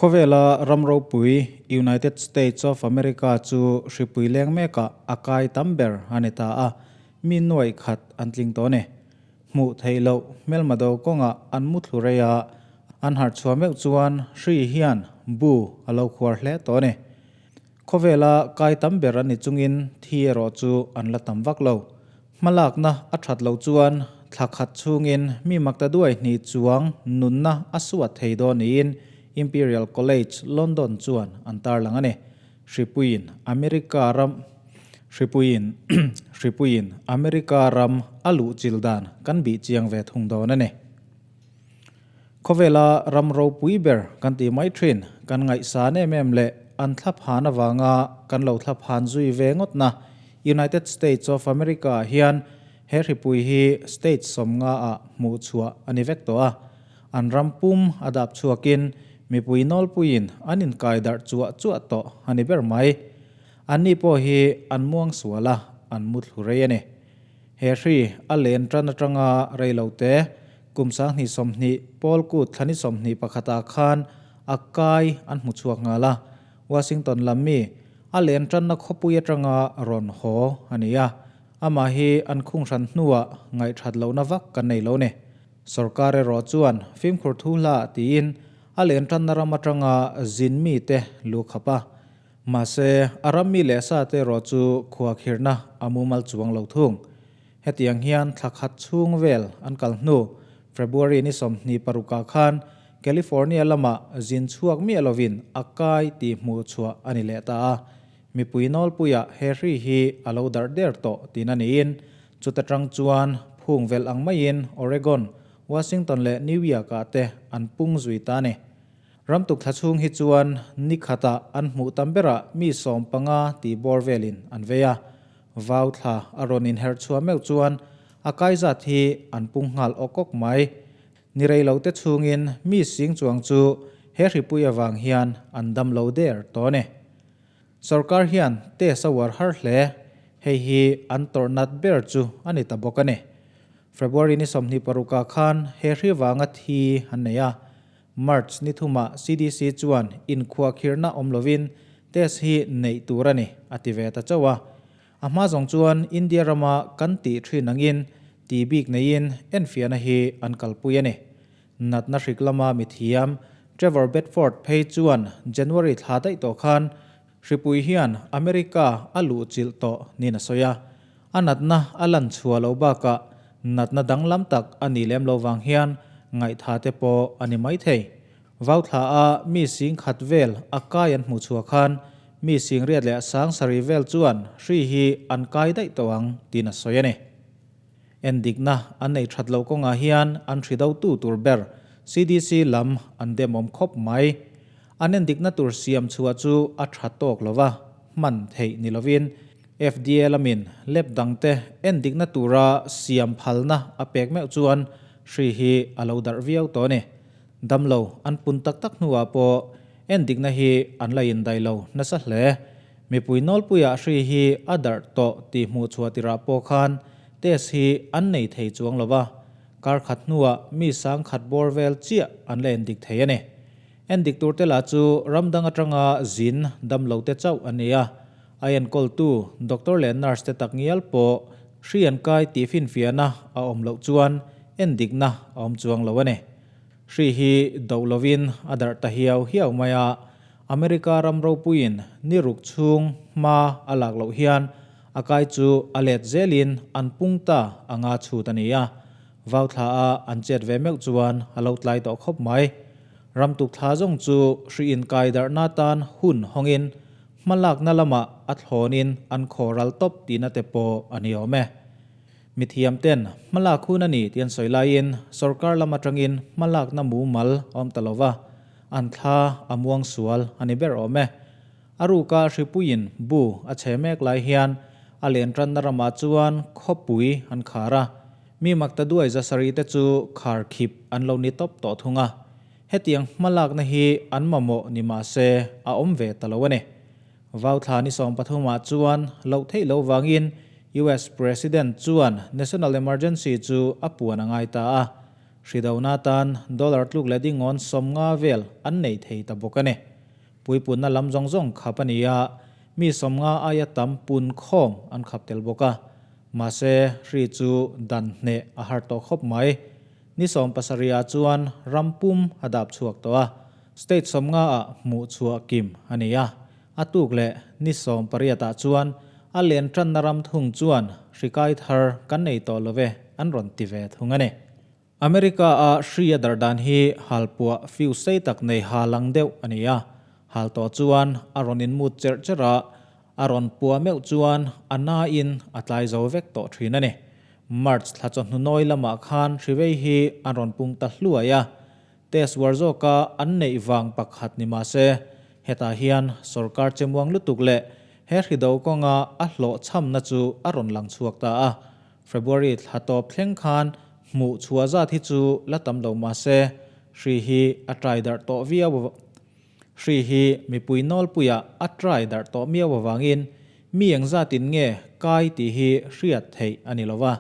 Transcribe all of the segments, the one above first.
Khawvela ram ropui United States of America chu hripui leng mekah a kai tam ber a ni ta a, mi nuaih khat an tling tawh a ni. Hmuh theih loh hmelma do kawngah an mu thlu rei a, an harh chhuah meuh chuan hri hian bu a lo khuar hle tawh a ni. Khawvela kai tam ber an ni chungin thi erawh chu an la tam vak lo. Hmalakna a that loh chuan thla khat chhungin mi makta duai hnih chuang nunna a suat thei dawn niin Imperial College London chuan an tarlang a ni. Hripuiin America ram Hripuiin Hripuiin America ram a luh chil dan kan bih chiang ve thung dawn a ni. Khawvela ram ropui ber kan tih mai thin, kan ngaihsan em em leh an thlaphan avanga kan lo thlaphan zui ve ngawtna United States of America ah hian he hripui hi state sawmnga ah hmuh chhuah a ni vek tawh a. An ram pum a dap chhuakin mipui nawlpuiin an inkai darh chuah chuah tawh a ni ber mai. Anni pawh hi an muang sual a, an muthlu rei a ni. He hri a len tan atanga rei lo te, kum 2020 pawl kut thlani 21 ah khan a kai an hmu chhuak nghal a, Washington lam mi a len tanna khawpui atanga rawn haw a ni a, amah hi an khung hran hnuah ngaihthat lohna vak kan nei lo ni. Sorkar erawh chuan fimkhur thu hla tiin a len tanna ram atanga zin mite lu khap a, Mahse, a rammi leh sa te erawh chu khuakhirhna a mumal chuang lo thung. Hetiang hian thla khat chhung vel an kal hnu, February ni 26 ah khan California lamah zin chhuak miah lovin a kai tih hmuh chhuah a ni leh ta a. Mipui nawlpuiah he hri hi a lo darh der tawh tiin a niin, chuta tang chuan phung velh ang maiin Oregon, Washington leh New York-ah te an pung zui ta a ni. Ramtuk thla chhung hi chuan ni khatah an hmuh tam berah mi 15 tih bawr velin an vei a. Vau thla a rawn inherh chhuah meuh chuan a kai zat hi an pung nghal awk awk mai. Ni rei lo te chhungin mi sing chuang chu he hripui avang hian an dam lo der tawh a ni. Sorkar hian test a uar har hle, hei hi an tawrh nat ber chu a ni ta bawk a ni. February ni 26 ah khan he hri vanga thi an nei a. March ni thumah CDC chuan inkhuahkhirhna awm lovin test hi neih tur a ni, a ti ve ta chauh a. A hma zawng chuan India rama kan tih thin angin ti bik neiin enfiahna hi an kalpui a ni. Natna hrik lama mithiam Trevor Bedford phei chuan January thla daih tawh khan hripui hian America a luhchilh tawh niin a sawi a. A natna a lan chhuah loh bakah natna danglam tak a nih lem lo vang hian ngaihtha te pawh a ni maithei. Vauthla a mi sing khat vel a kai an hmuh chhuah khan mi sing riat leh sang sarih vel chuan hri hi an kai daih tawh ang tiin a sawi a ni. Endikna an nei that loh kawngah hian an hri dotu tur ber CDC lam an demawm khawp mai. An endikna tur siam chhuah chu a tha tawk lova hman theih ni lovin FDA lamin lep dangte endikna tura siam phalna a pek meuh chuan hri hi a lo darh viau tawh a ni. Damlo an pun tak tak hnuah pawh endikna hi an la indaih lo nasa hle. Mipui nawlpuiah hri hi a darh tawh tih hmuh chhuah tirah pawh khan test hi an nei thei chuang lo va, kar khat hnuah mi sang khat bawr vel chiah an la endik thei a ni. Endik tur te lah chu ram dang atanga zin damlo te chauh a ni a. A enkawltu doctor leh nurse te tak ngial pawh hri an kai tih finfiahna a awm loh chuan endikna a awm chuang lo a ni. Hri hi doh lovin a darh ta hiau hiau mai a, America ram ropuiin ni ruk chhung hma a lak loh hian a kai chu a let zelin an pung ta anga chhut a ni a. Vauthla a an chet ve meuh chuan a lo tlai tawh khawp mai. Ramtuk thla zawng chu hri inkai darhna tan hun hawngin Hmalakna lamah a thlawnin an khawral tawp tihna te pawh a ni awm e. Mithiam ten hmalak hun a ni tih an sawi laiin sorkar lam atangin hmalakna mumal a awm ta lo va, an thla a muang sual a ni ber awm e. A ruka hripuiin bu a chhe mek lai hian a len tanna ramah chuan khawpui an khar a, mi makta duai zasarih te chu khar khip an lo ni tawp tawh thung a. Hetiang hmalakna hi an mamawh ni mah se a awm ve ta lo a ni. Vauthla ni 13 ah chuan loh theih loh vangin US President chuan National Emergency chu a puan a ngai ta a. Hridona tan dollar tluk leh dingawn 50 vel an nei thei ta bawk a ni. Puipunna lam zawng zawng khap a ni a, mi 50 aia tam pun khawm an khap tel bawk a. Mahse, hri chu dan hneh a har tawh khawp mai. Ni 17 ah chuan ram pum a dap chhuak tawh a, state 50 ah hmuh chhuah kim a ni a. A tuk leh ni 18 ah chuan a len tanna ram thung chuan hri kai thar kan nei tawh lo ve an rawn ti ve thung a ni. America a hri a darh dan hi halpuah fiu sei tak nei ha lang deuh a ni a, hal tawh chuan a rawn inmut cherh cherh a, a rawn puah meuh chuan a nain a tlai zo vek tawh thin a ni. March thla chawhnu nawi lamah khan hrivei hi an rawn pung ta hluai a, test uar zawka an neih vang pakhat ni mah se, hetah hian sorkar chemuang lutuk leh he hrido kawnga a hlawhchhamna chu a rawn lang chhuak ta a. February thla tawp thleng khan hmuh chhuah zat hi chu la tam lo mah se, hri hi a trai darh tawh viau. Hri hi mipui nawlpuiah a trai darh tawh miau avangin mi eng zatin nge kai tih hi hriat theih a ni lo va,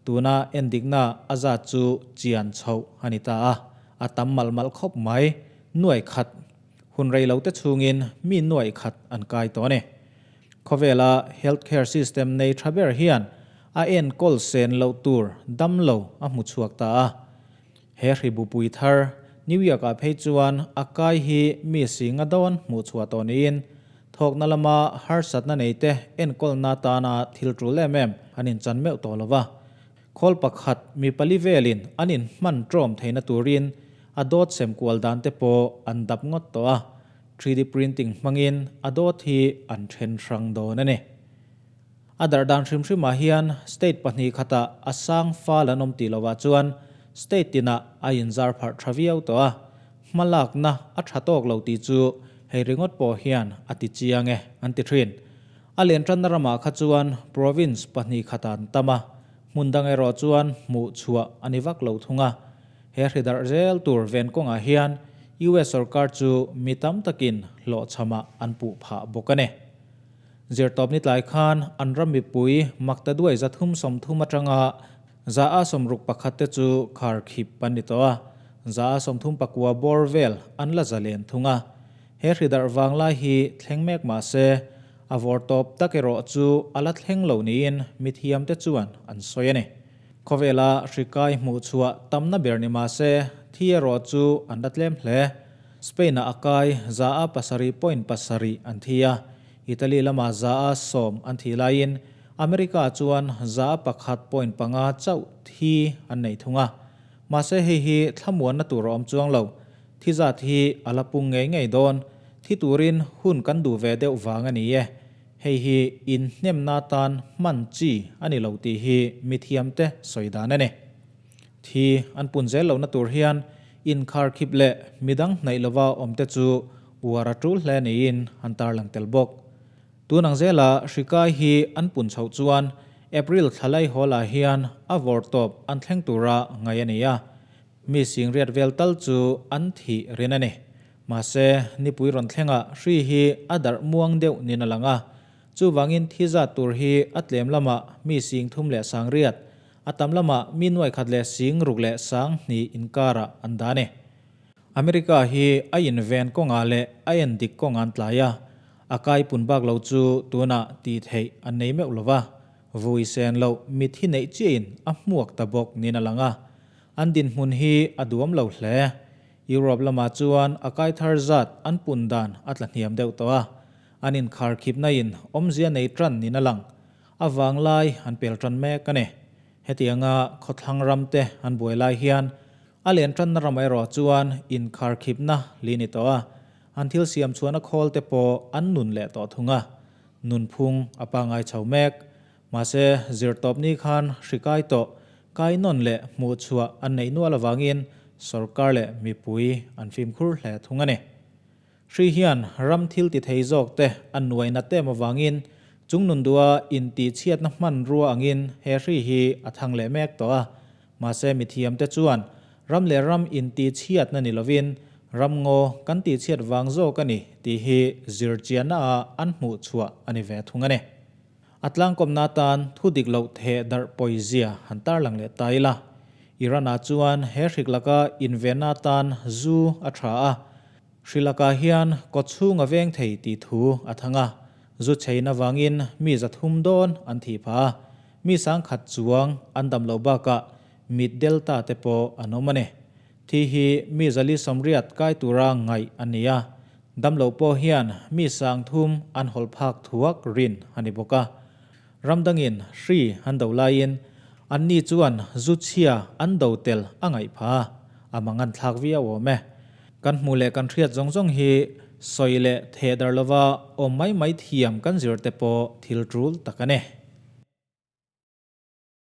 tuna endikna a zat chu chian chhoh a ni ta a, a tam malh malh khawp mai. Nuai khat hun rei lo te chhungin mi nuai khat an kai tawh a ni. Khawvela health care system nei tha ber hian a enkawl sen loh tur dam lo a hmu chhuak ta a. He hri bupui thar New York-ah phei chuan a kai hi mi singa dawn hmuh chhuah tawh niin thawkna lama harsatna neite enkawlna atana thil tul em em an inchan meuh tawh lo va. Khawl pakhat mi pali velin an inhman ṭawm theihna turin a dawt sem kual dan te pawh an dap ngawt tawh a, 3D printing hmangin a dawt hi an then hrang dawn a ni. A darh dan hrim hrimah hian state pahnih khatah a sang fal an awm tih lovah chuan state tinah a inzar pharh tha viau tawh a, hmalakna a tha tawk lo tih chu hei ringawt pawh hian a ti chiang e an ti thin. A len tanna ramah kha chuan province pahnih khatah an tam a, hmun dang erawh chuan hmuh chhuah a ni vak lo thung a. He hri darh zel tur ven kawngah hian US sorkar chu mi tam takin hlawhchhamah an puh phah bawk a ni. Zirtawp ni tlai khan an ram mipui makta duai 330 atanga 161 te chu khar khip an ni tawh a, 139 bawr vel an la zalen thung a. He hri darh vang lai hi thleng mek mah se, a vawr tawp tak erawh chu a la thleng lo niin mithiamte chuan an sawi a ni. Khawvela hri kai hmuh chhuah tamna ber ni mah se, thi erawh chu an la tlem hle. Spain-ah a kai 7.7 an thi a, Italy lamah 100 an thih laiin America chuan 1.5 chauh thi an nei thung a. Mahse hei hi thlamuanna tur a awm chuang lo. Thi zat hi a la pung ngei ngei dawn. Thi turin hun kan duh ve deuh vang a ni e. Hei hi inhnemna atan hman chi a ni lo tih hi mithiamte sawi dan a ni. Thi an pun zel lohna tur hian inkharkhip leh midang hnaih lova awmte chu uar a tul hle niin an tarlang tel bawk. Tun ang zela hri kai hi an pun chhoh chuan April thla lai hawlah hian a vawr tawp an thleng tura ngaih a ni a, mi singriat vel tal chu an thih rin a ni. Mahse, nipui rawn thlengah hri hi a darh muang deuh niin a lang a, chuvangin thi zat tur hi a tlem lamah mi sing thum leh sangriat, A tam lamah mi nuai khat leh sing ruk leh sang hnih inkarah an dah a ni. America hi a inven kawngah leh a en dik kawng an tlai a, a kai pun bak lo chu tunah tih theih an nei meuh lo va, vui sen loh mit hi neih chiahin a hmuak ta bawk niin a lang a. An dinhmun hi a duam lo hle. Europe lamah chuan a kai thar zat an pun dan a tla hniam deuh tawh a, an inkharkhipna in awmzia nei tan niin a lang. A vanglai an pel tan mek a ni. Hetianga khawthlang ramte an buai lai hian a len tanna ram erawh chuan inkharkhipna li ni tawh a, an thil siam chhuahna khawl te pawh an nun leh tawh thung a, nunphung a pangai chho mek. Mahse, zirtawp ni khan hri kai tawh, kai nawn leh hmuh chhuah an neih nual avangin sorkar leh mipui an fimkhur hle thung a ni. Hri hian ram thil ti thei zawk te a nuai na tem avangin chung nun duha intihchhiatna hmanrua angin he hri hi a thang leh mek tawh a. Mahse mithiam te chuan ram leh ram intihchhiatna ni lovin ram ngaw kan tihchhiat vang zawk a ni tih hi zirchianna ah an hmuh chhuah a ni ve thung a ni. A tlangkawmna atan thu dik loh theh darh pawizia han tarlang leh ta ila. Iran-ah chuan he hrik laka invenna atan zu a tha a, hri lakah hian kawchhung a veng thei tih thu a thang a, zu chein avangin mi 300 dawn an thih phah a, mi 10,000 chuang an dam loh bakah mit delta te pawh an awm a ni. Thi hi mi 480 kai tura ngaih a ni a, damloh pawh hian mi 3000 an hawlh phak thuak rin a ni bawk a. Ram dangin hri an do laiin anni chuan zu chhia an do tel a ngaih pha a, a mang an thlak viau awm e. Kan hmuh leh kan hriat zawng zawng hi sawi leh theh dar lova awm mai mai thiam kan zir te pawh thil tul tak a ni.